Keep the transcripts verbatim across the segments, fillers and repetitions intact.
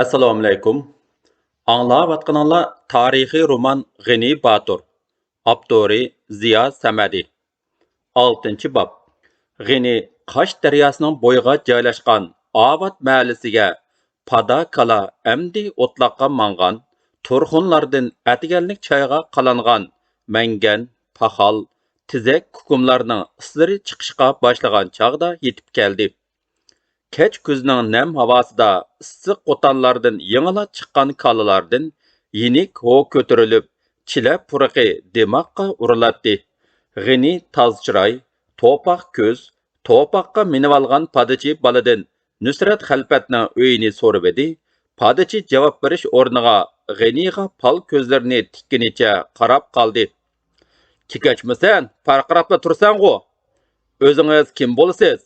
ئەسسالامۇئەلەيكۇم. ئاڭلاۋاتقىنىڭلار تارىخىي رومان غېنى باتۇر. ئاپتورى زىيا سەمەدى. ئالتىنچى باب. غېنى قاش دەرياسىنىڭ بويىغا جايلاشقان ئاۋات مەھەللىسىگە پادا كالا ئەمدى ئوتلاققا ماڭغان، تۇرخۇنلاردىن ئەتىگەنلىك چايغا قالانغان مەڭگەن، پاخال، تېزەك، كۇكۇملارنىڭ ئىسلىرى چىقىشقا باشلىغان چاغدا يېتىپ كەلدى. كەچ كۈزنىڭ نەم ھاۋاسىدا ئىسسىق قوتانلاردىن يېڭىلا چىققان كالىلاردىن يېنىك ھو كۆتۈرۈلۈپ، چىلە پۇرىقى دىماغقا ئۇرۇلاتتى. غېنى تاز چىراي، توپاق كۆز، توپاققا مىنىۋالغان پادىچى بالىدىن نۇسرەت خەلپەتنىڭ ئۆيىنى سورىۋىدى. پادىچى جاۋاب بېرىش ئورنىغا غېنىغا پال كۆزلىرىنى تىككىنىچە قاراپ قالدى. كېكەچمىسەن، پارقىراپلا تۇرساڭغۇ. ئۆزىڭىز كىم بولىسىز؟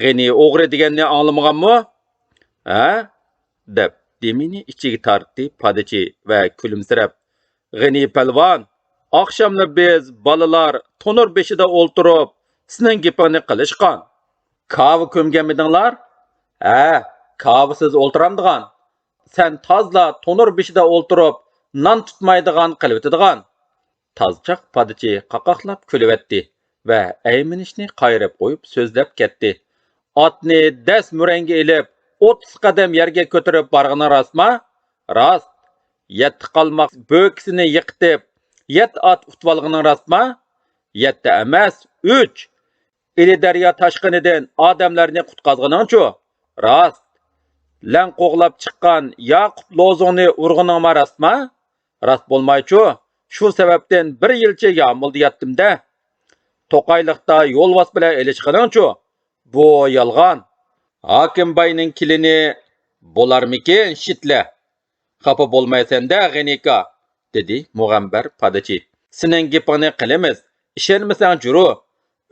غېنى ئوغرى دېگەننى ئاڭلىمىغانمۇ؟ ھە؟ دەپ دېمىنى ئىچىگە تارتتى پادىچى ۋە كۈلۈمسىرەپ، غېنى پەلۋان، ئاخشاملا بىز بالىلار تونۇر بېشىدا ئولتۇرۇپ، سېنىڭ گېپىڭنى قىلىشقان. كاۋا كۆمگەنمىدىڭلار؟ ھە، كاۋىسىز ئولتۇرامدىغان. سەن تازلا تونۇر بېشىدا ئولتۇرۇپ، نان تۇتمايدىغان قىلىۋېتىدىغان. تازچاق پادىچى قاقاقلاپ كۈلۈۋەتتى ۋە ئەيمىنىشنى قايرىپ قويۇپ سۆزلەپ كەتتى. ئاتنى دەس مۈرەڭگە ئېلىپ، ئوتتۇز قەدەم يەرگە كۆتۈرۈپ بارغىنىڭ راستما؟ راست. يەتتە قالماق بۆكىسىنى يىقىتىپ، يەتتە ئات ئۇتۇۋالغىنىڭ راستما؟ يەتتە ئەمەس، ئۈچ. ئىلى دەريا تاشقىنىدىن ئادەملەرنى قۇتقازغىنىڭچۇ؟ راست. لەڭ قوغلاپ چىققان ياقۇپ لوزۇڭنى ئۇرغىنىڭمۇ راستما؟ راست بولمايچۇ؟ شۇ سەۋەبتىن بىر يىلچە يامۇلدا ياتتىم-دە. توقايلىقتا يولۋاس بىلەن ئېلىشقىنىڭچۇ؟ بۇ يالغان. ھاكىم باينىڭ كېلىنى بولارمىكىن، شىتلە؟ خاپا بولمايسەن-دە، غېنىكا، دېدى مۇغەمبەر پادىچى. سېنىڭ گېپىڭنى قىلىمىز، ئىشەنمىسەڭ جۈرۇ.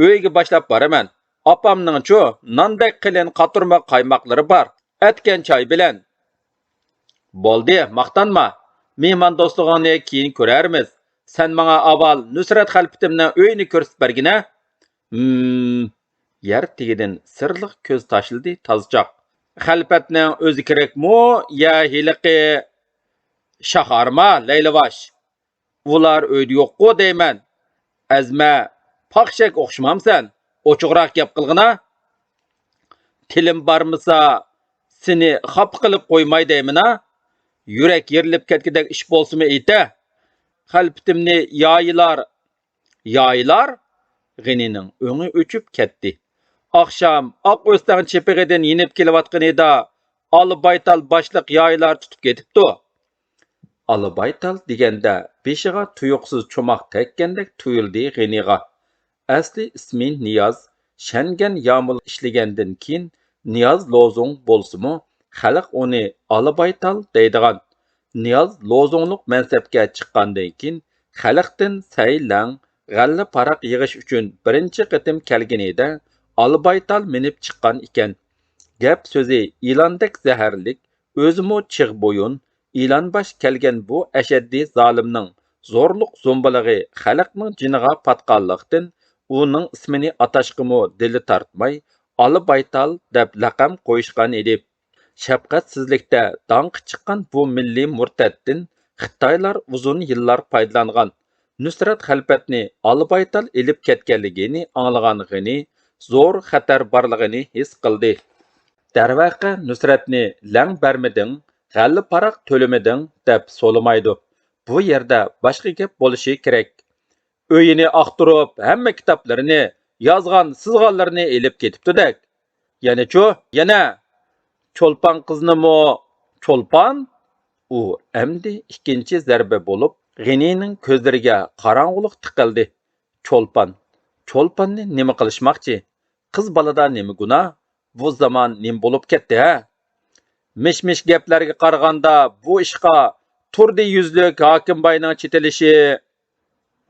ئۆيگە باشلاپ بارىمەن. ئاپامنىڭچۇ ناندەك قېلىن قاتۇرما قايماقلىرى بار، ئەتكەن چاي بىلەن. بولدى، ماختانما. مېھمان دوستلۇقۇڭنى كېيىن كۆرەرمىز. سەن ماڭا ئاۋۋال نۇسرەت خەلپىتىمنىڭ ئۆيىنى كۆرسىتىپ بەرگىنە. ھىم. يەر تېگىدىن سىرلىق كۆز تاشلىدى تازچاق. خەلپەتنىڭ ئۆزى كېرەكمۇ يا ھېلىقى شاخارما، لەيلىۋاش؟ ئۇلار ئۆيدە يوققۇ دەيمەن. ئەزمە، پاخشەك ئوخشىمامسەن؟ ئوچۇقراق گەپ قىلغىنا. تىلىم بارمىسا، سېنى خاپا قىلىپ قويماي دەيمىنا. يۈرەك يېرىلىپ كەتكۈدەك ئىش بولسىمۇ ئېيتە. خەلپىتىمنى يايىلار. يايىلار؟ غېنىنىڭ ئۆڭى ئۆچۈپ كەتتى. ئاخشام ئاق ئۆستەڭ چېپىقىدىن يېنىپ كېلىۋاتقىنىدا، ئالا بايتال باشلىق يايىلار تۇتۇپ كېتىپتۇ. ئالا بايتال دېگەندە بېشىغا تۇيۇقسىز چوماق تەگكەندەك تۇيۇلدى غېنىغا. ئەسلى ئىسمى نىياز، شەنگەن يامۇل ئىشلىگەندىن كېيىن نىياز لوزۇڭ بولسىمۇ، خەلق ئۇنى ئالا بايتال دەيدىغان. نىياز لوزۇڭلۇق مەنسەپكە چىققاندىن كېيىن، خەلقتىن سەي لەڭ، غەللە پاراق يىغىش ئۈچۈن بىرىنچى قېتىم كەلگىنىدە ئالا بايتال مىنىپ چىققان ئىكەن. گەپ سۆزى ئىلاندەك زەھەرلىك، ئۆزىمۇ چىغ بويۇن، ئىلان باش كەلگەن بۇ ئەشەددىي زالىمنىڭ زورلۇق زومبىلىقى خەلقنىڭ جېنىغا پاتقانلىقتىن، ئۇنىڭ ئىسمىنى ئاتاشقىمۇ دىلى تارتماي، ئالا بايتال دەپ لەقەم قويۇشقان ئىدى. شەپقەتسىزلىكتە داڭقى چىققان بۇ مىللىي مۇرتەتتىن خىتايلار ئۇزۇن يىللار پايدىلانغان. نۇسرەت خەلپەتنى ئالا بايتال ئېلىپ كەتكەنلىكىنى ئاڭلىغان غېنى زور خەتەر بارلىقىنى ھېس قىلدى. دەرۋەقە، نۇسرەتنى لەڭ بەرمىدىڭ، غەللە پاراق تۆلىمىدىڭ دەپ سولىمايدۇ. بۇ يەردە باشقا گەپ بولۇشى كېرەك. ئۆيىنى ئاختۇرۇپ، ھەممە كىتابلىرىنى، يازغان، سىزغانلىرىنى ئېلىپ كېتىپتۇ-دەك. يەنىچۇ؟ يەنە؟ چولپان قىزنىمۇ؟ چولپان؟ ئۇ ئەمدى ئىككىنچى زەربە بولۇپ، غېنىنىڭ كۆزلىرىگە قاراڭغۇلۇق تىقىلدى. چولپان؟ چولپاننى نېمە قىلىشماقچى؟ قىز بالىدا نېمە گۇناھ؟ بۇ زامان نېمە بولۇپ كەتتى ھە؟ مىش-مىش گەپلەرگە قارىغاندا، بۇ ئىشقا تۇردى يۈزلۈك ھاكىم باينىڭ چېتىلىشى.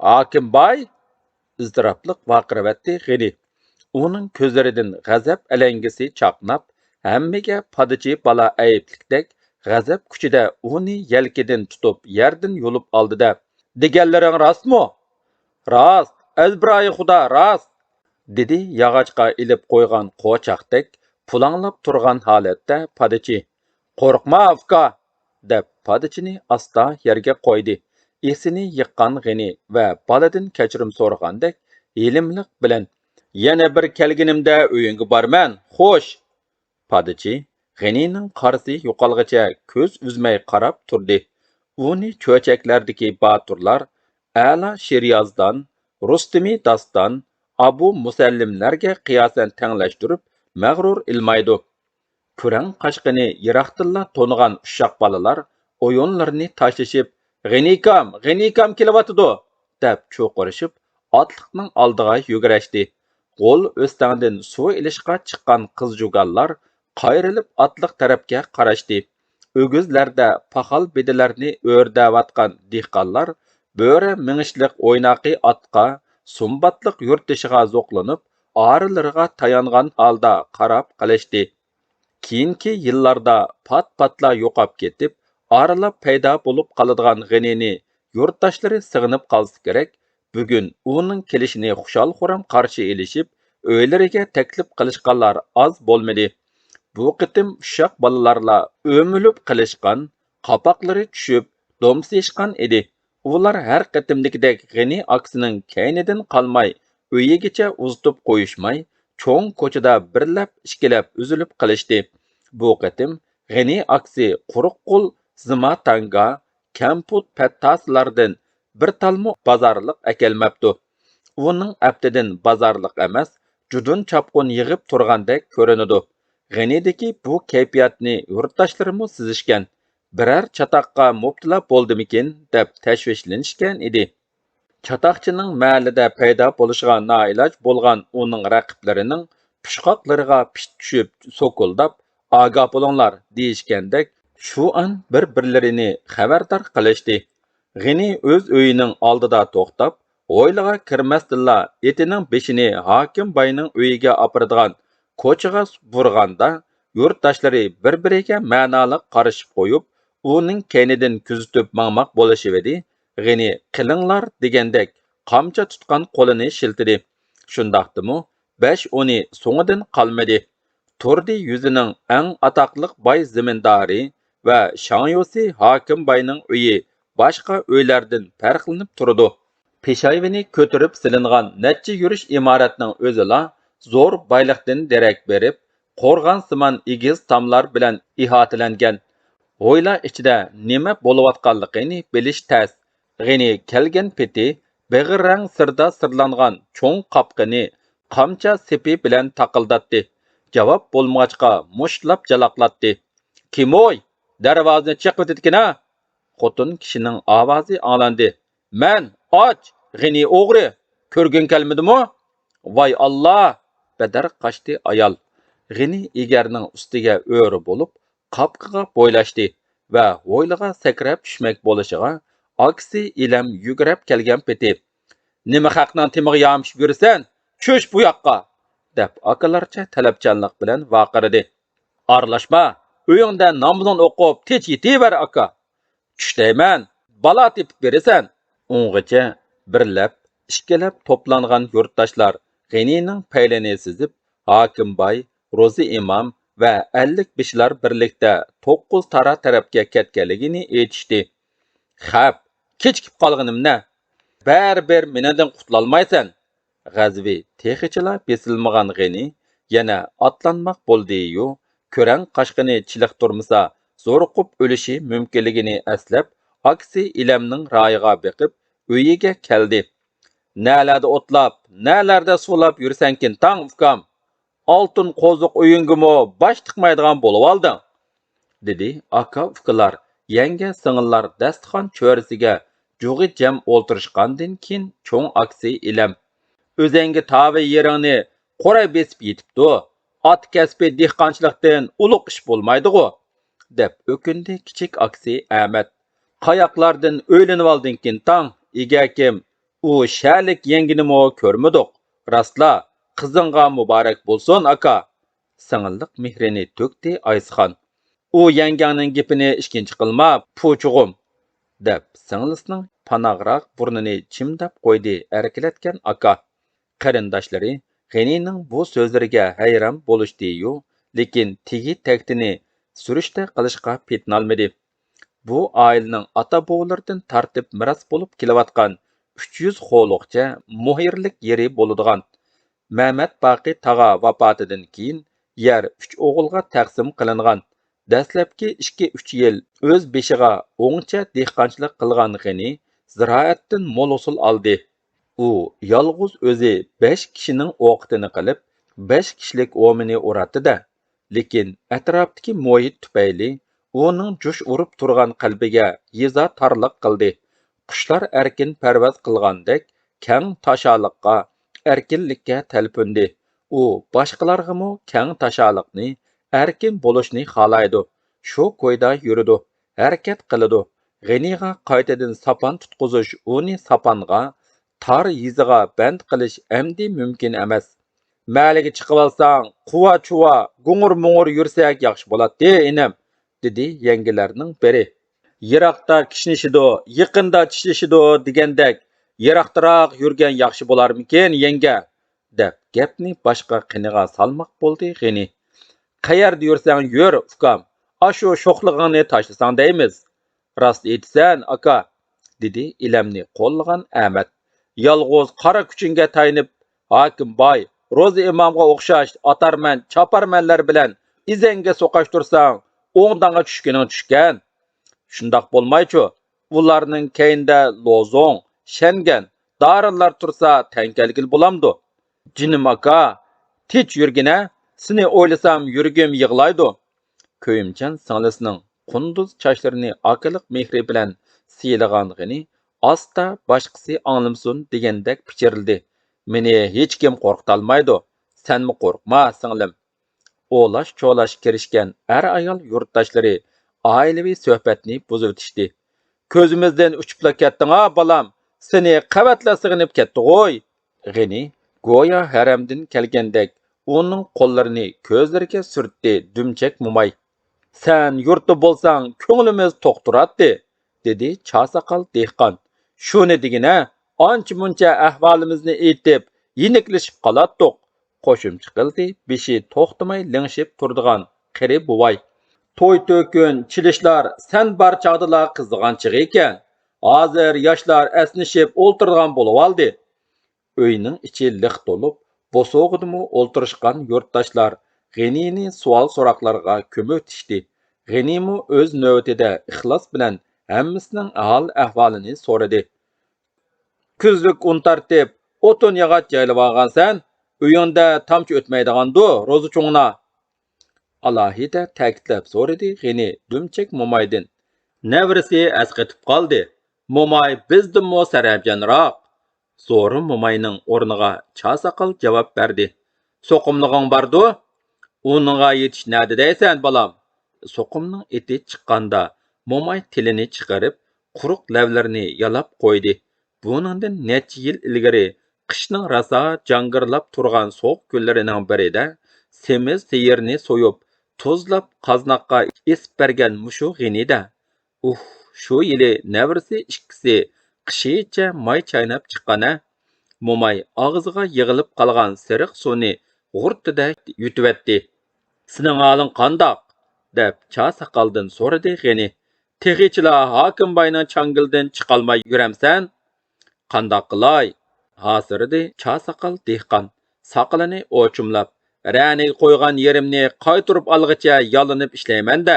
ھاكىم باي؟ ئىزتىراپلىق ۋارقىرىۋەتتى غېنى. ئۇنىڭ كۆزلىرىدىن غەزەپ ئەلەڭگىسى چاقناپ، ھەممىگە پادىچى بالا ئەيىبلىكتەك غەزەپ كۈچىدە ئۇنى يەلكىدىن تۇتۇپ يەردىن يۇلۇپ ئالدى-دە، دېگەنلىرىڭ راستمۇ؟ راست، ئەزبىرايى خۇدا، راست! دېدى ياغاچقا ئېلىپ قويغان قوچاقتەك پۇلاڭلاپ تۇرغان ھالەتتە پادىچى. «قورقما، ئۇكا!» دەپ، پادىچىنى ئاستا يەرگە قويدى. ئېسىنى يىغقان غېنى ۋە بالىدىن كەچۈرۈم سورىغاندەك ھېلىملىق بىلەن، «يەنە بىر كەلگىنىمدە ئۆيۈڭگە بارىمەن، خوش!» پادىچى غېنىنىڭ قارىسى يوقالغىچە كۆز ئۈزمەي قاراپ تۇردى. ئۇنى چۆچەكلەردىكى باتۇرلار ئەلا شىريازدان، رۇستۇمى داستان، ئابۇ مۇسەللىملەرگە قىياسەن تەڭلەشتۈرۈپ مەغرۇر ئىلمايدۇ. كۈرەڭ قاچقىنى يىراقتىنلا تونۇغان ئۇششاق بالىلار ئويۇنلىرىنى تاشلىشىپ، «غېنىكام، غېنىكام كېلىۋاتىدۇ!» دەپ چۇقۇرۇشۇپ، ئاتلىقنىڭ ئالدىغا يۈگۈرەشتى. غول ئۆستەڭدىن سۇ ئېلىشقا چىققان قىز-جۇگانلار قايرىلىپ ئاتلىق تەرەپكە قاراشتى. ئۆگزىلەردە پاخال بېدىلەرنى ئۆرۈدەۋاتقان دېھقانلار بۆرە مېڭىشلىق ئويناقى ئاتقا، سۇمباتلىق يۇرتدىشىغا زوقلىنىپ، ئارىلىرىغا تايانغان ھالدا قاراپ قېلىشتى. كېيىنكى يىللاردا پات-پاتلا يوقاپ كېتىپ، ئارىلاپ پەيدا بولۇپ قالىدىغان غېنىنى يۇرتداشلىرى سېغىنىپ قالسا كېرەك، بۈگۈن ئۇنىڭ كېلىشىنى خۇشال-خۇرام قارشى ئېلىشىپ، ئۆيلىرىگە تەكلىپ قىلىشقانلار ئاز بولمىدى. بۇ قېتىم ئۇششاق بالىلارلا ئۆمۈلۈپ قېلىشقان، قاپاقلىرى چۈشۈپ، دومسىيىشقان ئىدى. ئۇلار ھەر قېتىمدىكىدەك غېنى ئاكىسىنىڭ كەينىدىن قالماي، ئۆيىگىچە ئۇزىتىپ قويۇشماي، چوڭ كوچىدا بىرلەپ، ئىككىلەپ ئۈزۈلۈپ قېلىشتى. بۇ قېتىم غېنى ئاكىسى قۇرۇق قول زىما تاڭگا، كەمپۈت پەتتاسىلاردىن بىر تالمۇ بازارلىق ئەكەلمەپتۇ. ئۇنىڭ ئەپتىدىن بازارلىق ئەمەس، جۇدۇن چاپقۇن يىغىپ تۇرغاندەك كۆرۈنىدۇ. غېنىدىكى بۇ كەيپىياتنى يۇرتداشلىرىمۇ سېزىشكەن، بىرەر چاتاققا مۇپتىلا بولدىمىكىن دەپ تەشۋىشلىنىشكەن ئىدى. چاتاقچىنىڭ مەھەللىدە پەيدا بولۇشىغا نائىلاج بولغان ئۇنىڭ رەقىبلىرىنىڭ پۇچقاقلىرىغا پىت چۈشۈپ سوكۇلداپ، «ئاگاھ بولۇڭلار» دېيىشكەندەك، شۇ ئان بىر-بىرلىرىنى خەۋەردار قىلىشتى. غېنى ئۆز ئۆيىنىڭ ئالدىدا توختاپ، ھويلىغا كىرمەستىنلا ئېتىنىڭ بېشىنى ھاكىم باينىڭ ئۆيىگە ئاپىرىدىغان كوچىغا بۇرىغاندا، يۇرتداشلىرى بىر-بىرىگە مەنالىق قارىشىپ قويۇپ، ئۇنىڭ كەينىدىن كۆزىتىپ ماڭماق بولۇشۇۋىدى. غېنى «قېلىڭلار» دېگەندەك قامچا تۇتقان قولىنى شىلتىدى. شۇنداقتىمۇ بەش ئونى سوڭىدىن قالمىدى. تۇردى يۈزىنىڭ ئەڭ ئاتاقلىق باي زېمىندارى ۋە شاڭيۇسى ھاكىم باينىڭ ئۆيى باشقا ئۆيلەردىن پەرقلىنىپ تۇرىدۇ. پېشايۋىنى كۆتۈرۈپ سېلىنغان نەچچە يۈرۈش ئىمارەتنىڭ ئۆزىلا زور بايلىقتىن دېرەك بېرىپ، قورغانسىمان ئېگىز تاملار بىلەن ئىھاتىلەنگەن. ھويلا ئىچىدە نېمە بولۇۋاتقانلىقىنى بىلىش تەس. غېنى كەلگەن پېتى بېغىر رەڭ سىردا سىرلانغان چوڭ قاپىقىنى قامچا سېپى بىلەن تاقىلداتتى. جاۋاب بولمىغاچقا مۇشتلاپ جالاقلاتتى. «كىمۇي؟ دەرۋازىنى چېقىۋېتىدىكىنا!» خوتۇن كىشىنىڭ ئاۋازى ئاڭلاندى. «مەن، ئاچ، غېنى ئوغرى! كۆرگۈڭ كەلمىدىمۇ؟» «ۋاي ئاللا!» بەدەر قاچتى ئايال. غېنى ئېگەرنىڭ ئۈستىگە ئۆرە بولۇپ، قاپىقىغا بويلاشتى ۋە ھويلىغا سەكرەپ چۈشمەك بولۇشىغا، ئاكىسى ئىلەم يۈگۈرۈپ كەلگەن پېتى، «نېمە خەقنىڭ تېمىغا يامىشىپ يۈرىسەن؟ چۈش بۇ ياققا!» دەپ، ئاكىلارچە تەلەپچانلىق بىلەن ۋارقىرىدى. «ئارىلاشما! ئۆيۈڭدە نامىزىڭنى ئوقۇپ، تىنچ يېتىۋەر، ئاكا!» «چۈش دەيمەن، بالا تېپىپ بېرىسەن!» ئوڭغىچە بىرلەپ، ئىككىلەپ توپلانغان يۇرتداشلار غېنىنىڭ پەيلىنى سېزىپ، ھاكىم باي، روزى ئىمام ۋە ئەللىك بېشىلار بىرلىكتە توققۇز تارا تەرەپكە كەتكەنلىكىنى ئېيتىشتى. «خەپ، كېچىكىپ قالغىنىم نە؟ بەرىبىر مېنىڭدىن قۇتۇلالمايسەن!» غەزىپى تېخىچىلا بېسىلمىغان غېنى يەنە ئاتلانماق بولدى-يۇ، كۆرەڭ قاچقىنى چېلىقتۇرمىسا، زورۇقۇپ ئۆلۈشى مۇمكىنلىكىنى ئەسلەپ، ئاكىسى ئىلەمنىڭ رايىغا بېقىپ، ئۆيىگە كەلدى. «نەلەردە ئوتلاپ، نەلەردە سۇلاپ يۈرسەڭكىن تاڭ، ئۇكام؟ ئالتۇن قوزۇق ئۆيۈڭگىمۇ باش تىقمايدىغان بولۇۋالدىڭ!» دېدى ئاكا-ئۇكىلار، يەڭگە-سىڭىللار داستىخان چۆرىسىگە جۇغى جەم ئولتۇرۇشقاندىن كېيىن چوڭ ئاكىسى ئىلەم، «ئۆزەڭگە تاۋا يېرىڭنى قوراي بېسىپ يېتىپتۇ، ئاتا كەسپى دېھقانچىلىقتىن ئۇلۇغ ئىش بولمايدىغۇ؟» دەپ ئۆكۈندى كىچىك ئاكىسى ئەمەت. «قاياقلاردىن ئۆيلىنىۋالدىڭكىن تاڭ، ئىگەكىم؟ ئۇ شەلىك يەڭگىنىمۇ كۆرمىدۇق. راستلا، قىزىڭغا مۇبارەك بولسۇن، ئاكا!» سىڭىللىق مېھرىنى تۆكتى ئايسىخان. «ئۇ يەڭگەڭنىڭ گېپىنى ئىككىنچى قىلما، پۇچۇغۇم!» دەپ، سىڭلىسىنىڭ پاناھراق بۇرنىنى چىمداپ قويدى ئەركىلەتكەن ئاكا. قېرىنداشلىرى غېنىنىڭ بۇ سۆزلىرىگە ھەيران بولۇشتى-يۇ، لېكىن تېگى تەكتىنى سۈرۈشتە قىلىشقا پېتىنالمىدى. بۇ ئائىلىنىڭ ئاتا-بوۋىلىرىدىن تارتىپ مىراس بولۇپ كېلىۋاتقان ئۈچ يۈز خولۇقچە مۆھۈرلۈك يېرى بولىدىغان، مەمەت باقى تاغا ۋاپاتىدىن كېيىن يەر ئۈچ ئوغۇلغا تەقسىم قىلىنغان. دەسلەپكى ئىككى-ئۈچ يىل ئۆز بېشىغا ئوڭچە دېھقانچىلىق قىلغان غېنى زىرائەتتىن مول ھوسۇل ئالدى. ئۇ يالغۇز ئۆزى بەش كىشىنىڭ ئوقىتىنى قىلىپ، بەش كىشىلىك ئومىنى ئۇراتتى-دە، لېكىن ئەتراپتىكى مۇھىت تۈپەيلى ئۇنىڭ جۇش ئۇرۇپ تۇرغان قەلبىگە يېزا تارلىق قىلدى. قۇشلار ئەركىن پەرۋاز قىلغاندەك كەڭ تاشالىققا، ئەركىنلىككە تەلپۈندى. ئۇ باشقىلارغىمۇ كەڭ تاشالىقنى، ئەركىن بولۇشنى خالايدۇ. شۇ كويدا يۈرىدۇ، ھەرىكەت قىلىدۇ. غېنىغا قايتىدىن ساپان تۇتقۇزۇش، ئۇنى ساپانغا، تار يېزىغا بەند قىلىش ئەمدى مۇمكىن ئەمەس. مەھەللىگە چىقىۋالساڭ، قۇۋا-چۇۋا، گۇڭۇر-مۇڭۇر يۈرسەك ياخشى بولاتتى، ئىنىم، دېدى يەڭگىلەرنىڭ بىرى. يىراقتا كىشنىشىدۇ، يېقىندا چىشلىشىدۇ دېگەندەك، يىراقتىراق يۈرگەن ياخشى بولارمىكىن، يەڭگە؟ دەپ گەپنى باشقا قېنىغا سالماق بولدى غېنى. قەيەردە يۈرسەڭ يۈر، ئۇكام، ئاشۇ شوخلۇقۇڭنى تاشلىساڭ دەيمىز. راست ئېيتىسەن، ئاكا، دېدى ئىلەمنى قوللىغان ئەمەت. يالغۇز قارا كۈچۈڭگە تايىنىپ، ھاكىم باي، روزى ئىمامغا ئوخشاش ئاتارمەن، چاپارمەنلەر بىلەن ئىزەڭگە سوقاشتۇرساڭ، ئوڭداڭغا چۈشكىنىڭ چۈشكەن. شۇنداق بولمايچۇ، ئۇلارنىڭ كەينىدە لوزۇڭ، شەنگەن، دارىنلار تۇرسا تەڭ كەلگىلى بولامدۇ؟ جېنىم ئاكا، تىنچ يۈرگىنە، سېنى ئويلىسام يۈرىكىم يىغلايدۇ. كۆيۈمچان سىڭلىسىنىڭ قۇندۇز چاچلىرىنى ئاكىلىق مېھرى بىلەن سىيلىغان غېنى ئاستا باشقىسى ئاڭلىمىسۇن دېگەندەك پىچىرلىدى. مېنى ھېچكىم قورقۇتالمايدۇ. سەنمۇ قورقما، سىڭلىم. ئولاش-چولاش كىرىشكەن ئەر-ئايال يۇرتداشلىرى ئائىلىۋى سۆھبەتنى بۇزۇۋېتىشتى. كۆزىمىزدىن ئۇچۇپلا كەتتىڭ-ھا، بالام! سېنى قەۋەتلا سېغىنىپ كەتتىغۇي! غېنى گويا ھەرەمدىن كەلگەندەك ئۇنىڭ قوللىرىنى كۆزلىرىگە سۈرتتى دۈمچەك موماي. سەن يۇرتتا بولساڭ كۆڭلىمىز توق تۇراتتى، دېدى چاساقال دېھقان. شۇنى دېگىنە، ئانچە-مۇنچە ئەھۋالىمىزنى ئېيتىپ، يېنىكلىشىپ قالاتتۇق، قوشۇمچە قىلدى بېشى توختىماي لىڭشىپ تۇرىدىغان قېرى بوۋاي. توي-تۆكۈن، چېلىشلار سەن بار چاغدىلا قىزىغان چېغى ئىكەن. ھازىر ياشلار ئەسنىشىپ ئولتۇرىدىغان بولۇۋالدى. ئۆينىڭ ئىچى لىق تولۇپ، بوسۇغىدىمۇ ئولتۇرۇشقان يۇرتداشلار غېنىنى سوئال-سوراقلارغا كۆمۈۋېتىشتى. غېنىمۇ ئۆز نۆۋىتىدە ئىخلاس بىلەن ھەممىسىنىڭ ھال-ئەھۋالىنى سورىدى. كۈزلۈك ئۇن تارتىپ، ئوتۇن-ياغاچ يايلىۋالغانسەن، ئۆيۈڭدە تامچە ئۆتمەيدىغاندۇ، روزا چوڭىنا؟ ئالاھىدە تەكىتلەپ سورىدى غېنى دۈمچەك مومايدىن. نەۋرىسى ئەسقېتىپ قالدى. موماي بىزدىنمۇ سەرھەمجانراق. زورۇن موماينىڭ ئورنىغا چاساقال جاۋاب بەردى. سوقۇملۇقۇڭ باردۇ؟ ئۇنىڭغا يېتىش نەدە دەيسەن، بالام؟ سوقۇمنىڭ ئېتى چىققاندا، موماي تىلىنى چىقىرىپ، قۇرۇق لەۋلىرىنى يالاپ قويدى. بۇنىڭدىن نەچچە يىل ئىلگىرى قىشنىڭ راسا جاڭگىرلاپ تۇرغان سوغۇق كۈنلىرىنىڭ بىرىدە سېمىز سىيىرنى سويۇپ، تۇزلاپ قازناققا ئېسىپ بەرگەن مۇشۇ غېنى-دە. ئۇھ، شۇ يىلى نەۋرىسى ئىككىسى قىشىچە ماي چايناپ چىققان-ھە. موماي ئاغزىغا يىغىلىپ قالغان سېرىق سۇنى غۇرتىدە يۇتۇۋەتتى. سېنىڭ ھالىڭ قانداق؟ دەپ چاساقالدىن سورىدى غېنى. تېخىچىلا ھاكىم باينىڭ چاڭگىلىدىن چىقالماي يۈرەمسەن؟ قانداق قىلاي؟ ھاسىرىدى چاساقال دېھقان، ساقىلىنى ئوچۇملاپ. رەنىگە قويغان يېرىمنى قايتۇرۇپ ئالغىچە يالىنىپ ئىشلەيمەن-دە.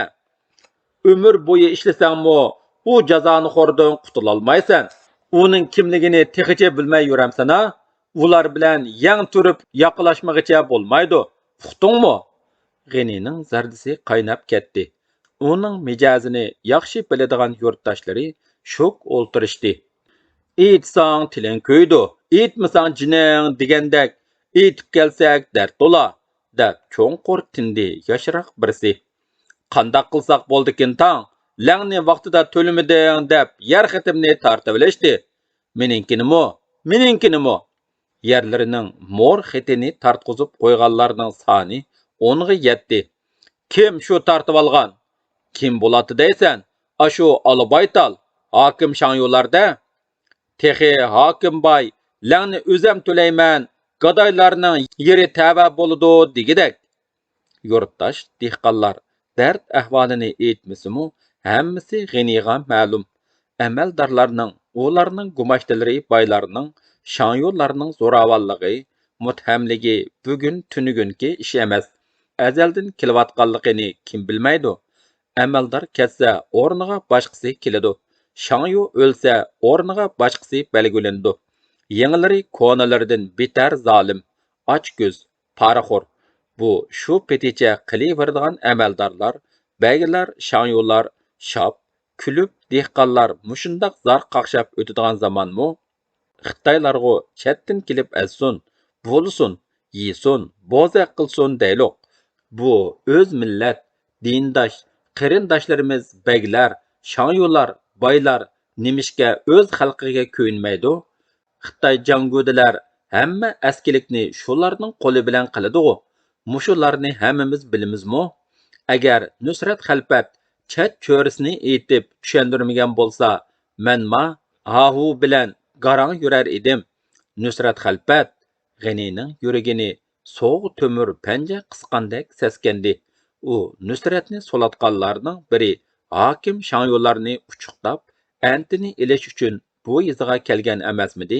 ئۆمۈر بويى ئىشلىسەڭمۇ، ئۇ جازانىخوردىن قۇتۇلالمايسەن. ئۇنىڭ كىملىكىنى تېخىچە بىلمەي يۈرەمسەن-ھە؟ ئۇلار بىلەن يەڭ تۈرۈپ ياقىلاشمىغىچە بولمايدۇ. ئۇقتۇڭمۇ؟ غېنىنىڭ زەردىسى قايناپ كەتتى. ئۇنىڭ مىجەزىنى ياخشى بىلىدىغان يۇرتداشلىرى شوك ئولتۇرۇشتى. «ئېيتساڭ تىلىڭ كۆيىدۇ، ئېيتمىساڭ جېنىڭ» دېگەندەك، «ئېيتىپ كەلسەك دەرد تولا» دەپ چوڭقۇر تىندى ياشراق بىرسى. «قانداق قىلساق بولدىكىن تاڭ؟ لەڭنى ۋاقتىدا تۆلىمىدىڭ» دەپ يەر خېتىمنى تارتىۋېلىشتى. «مېنىڭكىنىمۇ، مېنىڭكىنىمۇ!» يەرلىرىنىڭ مور خېتىنى تارتقۇزۇپ قويغانلارنىڭ سانى ئونغا يەتتى. «كىم شۇ تارتىۋالغان؟ كىم بولاتتى دەيسەن؟ ئاشۇ ئالا بايتال، ھاكىم شاڭيۇلار-دە. تېخى ھاكىم باي، لەڭنى ئۆزەم تۆلەيمەن، گادايلارنىڭ يېرى تەۋە بولىدۇ دېگۈدەك.» يۇرتداش دېھقانلار دەرد ئەھۋالىنى ئېيتمىسىمۇ، ھەممىسى غېنىغا مەلۇم. ئەمەلدارلارنىڭ، ئۇلارنىڭ گۇماشتىلىرى بايلارنىڭ، شاڭيۇلارنىڭ زوراۋانلىقى، مۇتتەھەملىكى بۈگۈن تۈنۈگۈنكى ئىش ئەمەس. ئەزەلدىن كېلىۋاتقانلىقىنى كىم بىلمەيدۇ؟ ئەمەلدار كەتسە، ئورنىغا باشقىسى كېلىدۇ. شاڭيۇ ئۆلسە، ئورنىغا باشقىسى بەلگىلىنىدۇ. يېڭىلىرى كونىلىرىدىن بىتەر زالىم، ئاچكۆز، پارىخور. بۇ شۇ پېتىچە قېلىۋېرىدىغان ئەمەلدارلار، بەگلەر، شاڭيۇلار شاپ، كۈلۈپ، دېھقانلار مۇشۇنداق زار قاقشاپ ئۆتىدىغان زامانمۇ؟ خىتايلارغۇ چەتتىن كېلىپ ئەزسۇن، بولسۇن، يېسۇن، بوزەك قىلسۇن دەيلۇق. بۇ ئۆز مىللەت، دىنداش، قېرىنداشلىرىمىز بەگلەر، شاڭيۇلار، بايلار نېمىشقا ئۆز خەلقىگە كۆيۈنمەيدۇ؟ خىتاي جاڭگۇدىلەر ھەممە ئەسكىلىكنى شۇلارنىڭ قولى بىلەن قىلىدىغۇ؟ مۇشۇلارنى ھەممىمىز بىلىمىزمۇ؟ ئەگەر نۇسرەت خەلپەت چەت چۆرىسىنى ئېيتىپ چۈشەندۈرمىگەن بولسا، مەنما ھاھۇ بىلەن گاراڭ يۈرەر ئىدىم. نۇسرەت خەلپەت غېنىنىڭ يۈرىكىنى سوغۇق تۆمۈر پەنجە قىسقاندەك سەسكەندى. ئۇ نۇسرەتنى سولاتقانلارنىڭ بىرى ھاكىم شاڭيۇلارنى ئۇچۇقلاپ، ئەنتىنى ئېلىش ئۈچۈن بۇ يېزىغا كەلگەن ئەمەسمىدى؟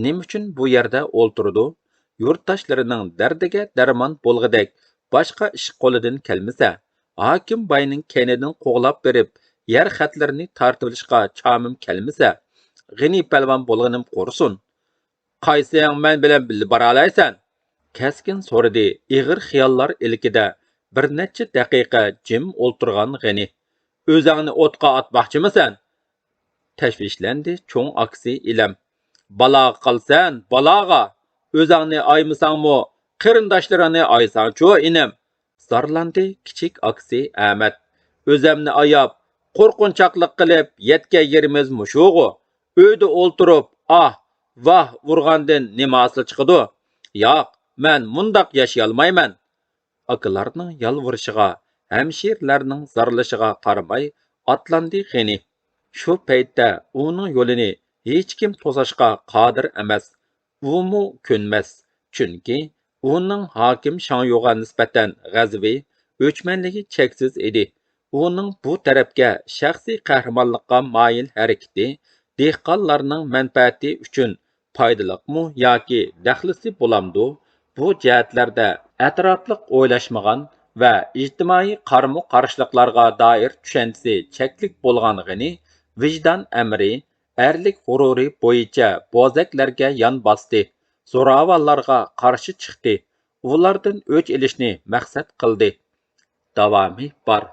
نېمە ئۈچۈن بۇ يەردە ئولتۇرىدۇ؟ يۇرتداشلىرىنىڭ دەردىگە دەرمان بولغۇدەك باشقا ئىش قولىدىن كەلمىسە، ھاكىم باينىڭ كەينىدىن قوغلاپ بېرىپ، يەر خەتلىرىنى تارتىۋېلىشقا چامىم كەلمىسە، غېنى پەلۋان بولغىنىم قۇرۇسۇن. قايسىڭ مەن بىلەن بىللە بارالايسەن؟ كەسكىن سورىدى ئېغىر خىياللار ئىلكىدە بىر نەچچە دەقىقە جىم ئولتۇرغان غېنى. ئۆزۈڭنى ئوتقا ئاتماقچىمىسەن؟ تەشۋىشلەندى چوڭ ئاكىسى ئىلەم. بالاغا قالىسەن، بالاغا! ئۆزۈڭنى ئايىمىساڭمۇ، قېرىنداشلىرىڭنى ئايىساڭچۇ، ئىنىم! زارلاندى كىچىك ئاكىسى ئەمەت. ئۆزۈمنى ئاياپ، قورقۇنچاقلىق قىلىپ يەتكەن يېرىمىز مۇشۇغۇ. ئۆيدە ئولتۇرۇپ ئاھ، ۋاھ ئۇرغاندىن نېمە ھاسىل چىقىدۇ؟ ياق، مەن مۇنداق ياشىيالمايمەن. ئاكىلارنىڭ يالۋۇرۇشىغا، ھەمشىرىلەرنىڭ زارلىشىغا قارىماي ئاتلاندى غېنى. شۇ پەيتتە ئۇنىڭ يولىنى ھېچكىم توساشقا قادىر ئەمەس. ئۇمۇ كۆنمەس، چۈنكى ئۇنىڭ ھاكىم شاڭيۇغا نىسبەتەن غەزىپى، ئۆچمەنلىكى چەكسىز ئىدى. ئۇنىڭ بۇ تەرەپكە شەخسىي قەھرىمانلىققا مايىل ھەرىكىتى دېھقانلارنىڭ مەنپەئەتى ئۈچۈن پايدىلىقمۇ ياكى دەخلىسى بولامدۇ؟ بۇ جەھەتلەردە ئەتراپلىق ئويلاشمىغان ۋە ئىجتىمائىي قارىمۇ قارشىلىقلارغا دائىر چۈشەنچىسى چەكلىك بولغان غېنى ۋىجدان ئەمرى، ئەرلىك غۇرۇرى بويىچە بوزەكلەرگە يان باستى، زوراۋانلارغا قارشى چىقتى، ئۇلاردىن ئۆچ ئېلىشنى مەقسەت قىلدى. داۋامى بار.